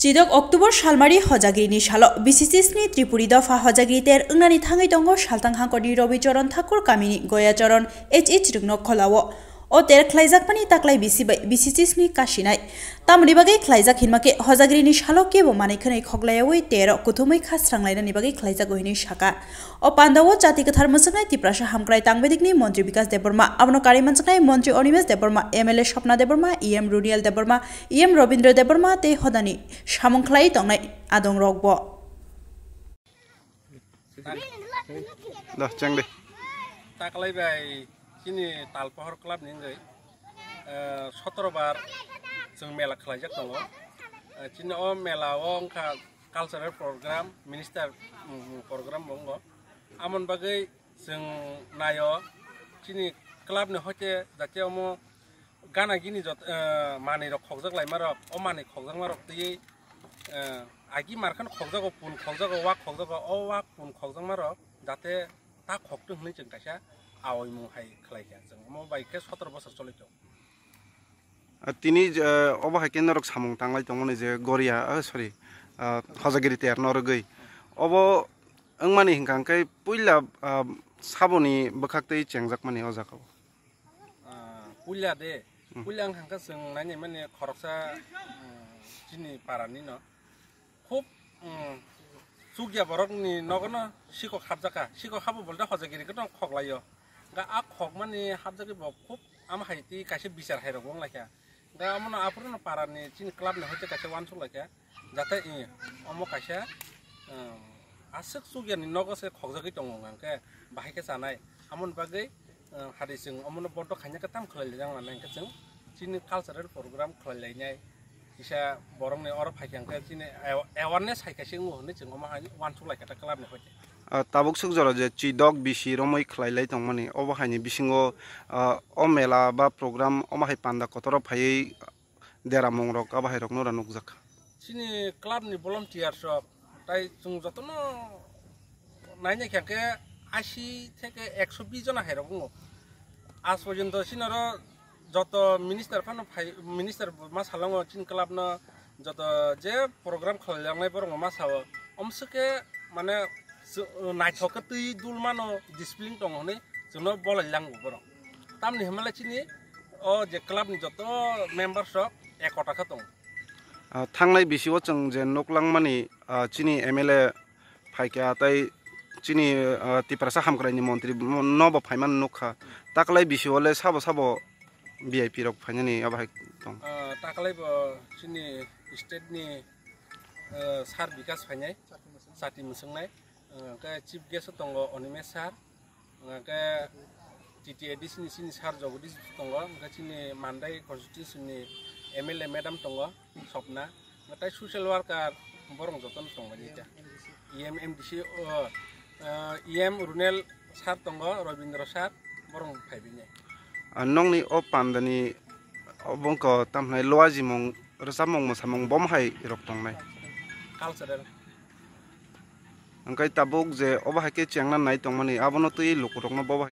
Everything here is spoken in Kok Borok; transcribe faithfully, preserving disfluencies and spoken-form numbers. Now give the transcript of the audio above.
Chidok October salmari hojagirini salo B C C sni Tripuri dopha hojagiri ter wngnani thangwi tongo saltang hangkorni Robi Choron Thakur kamini Goya Choron H H rwkno kholao. O ter khlaijakmani taklai bisi bai B C C sni kasinai. Tamoni bagwi khlaijak hinma khe hojagirini salo kebo manwi khwnwi khoklayawi tero kuthumwi khasrang lainani bagwi khlaijago hinwi saka. O pandao chati kwthar mwswknai Tiprasa hamkrai tangbedikni Montri Bikas Debbarma, abono kari manjaknai Montri Animesh Debbarma, M L A Swapna Debbarma, E M Runiel Debbarma, E M Robindra Debbarma tei hodani samung khlai tongnai adongrokbo. Da, cheng de. Taklai bai chini Talpohor club ni wngwi, eh, sotoro bar chwng mela khlaijak tongo. Eh, chini o mela o wngkha cultural program, minister, mm, program bo wngo. Amoni bagwi chwng naio chini club ni hoite jate omo gana gini jot, eh, manwi rok khokjak laima rok, o manwi khokjakma rok twiwi, eh, agi markhan khokjago, pun khokjago, wak khokjago, o wak pun khokjakma rok jate ta khokto hwnwi chwng kaisa aoimung hai khlai kha chwng. Omo bai khe sotoro bosor choli tongo. Ah, tini, eh, obo hai khe norok samung tanglai tongmani je Goria, ah, sorry, ah, Hojagiri ter norogwi. Obo wngmani hwnkha hwnkhe puila, ah, saboni bwkhak twi chengjakmani o jaga o. Ah, puila de, Hmm. Puila wngkha hwnkhe chwng nainai mani khoroksa, hmm, chini para ni no. Khub, um, chukya borokni nogono sikok hapjakha. Sikok habo bolte Hojagiri khe tong khoklaio. Ga a khokmani hapjagwi bo khub ama hai twi kaisa bichar hai rok wng laikha. Ga amono aphuru no para ni chini club ni hoite kaisa uansuk laikha. Jate i omo kaisa, um, aswk chukyani nogo se khokjagwi tongo hwnkhe bahai khe chanai. Amoni bagwi, uh, hadi chwng omono bondo khaina khe tam khlai lijak nai hwnkhe chwng chini cultural program khlai lainai. Kisa borokni oro phaikha hwnkhe chini awa-, awareness hai kaisa wngo hwnwi chwng omo hai uansuk laikha ta club ni hoite. Ah, tabuk swk jora je chidok bisi romwi khlai lai tongmani, obo haini bisingo, ah, o mela ba program omo hai panda kotor o phaiwi deramung rok abo hai rokno ora nukjak. Chini club ni volunteers rok tai chwng jotono naina khe hwnkhe ashi theke ekso bis jona hai rok wngo. Aaj porjonto chini oro joto minister phano phai, minister ma salango chini club no joto je program khlai langnai borok ma sao. Omswk khe mane naithok khe twi dul mano discipline tongo hwnwi chwngno bolai lango borok. Tamni hwnmale chini o je club ni joto members rok ekota khe tongo. Ah, thangnai bisio chwng je nuk langmani, ah, chini M L A phaikha tei chini, ah, Tiprasa hamkraini montri no bo phaimani nukha. Taklai bisio le sabo sabo V I P rok phainani abo hai tong. Ah, taklai bo chini state ni, ah, sir Bikas phainai, chati mwswngnai. Ah, khe chief guest o tongo Animesh sir. Hwnkhe T T A D C ni chini sir Jagadish tongo, hwnkhe chini Mandai constituency ni M L A madam tongo, Swapna, hwnkhe tei social worker borok jotono tongo nita. E M M D C o, eh, E M Runel sir tongo, Robindra sir, borok phai bini. Ah, nokni o pandani obo wngkha tamhinai luajimung, rwchapmung, mwsamung, bomo hai rok tongnai. Cultural. Hwnkhe tabuk je obo hai khe chengna nai tongmani, abono twi lukurokno bobo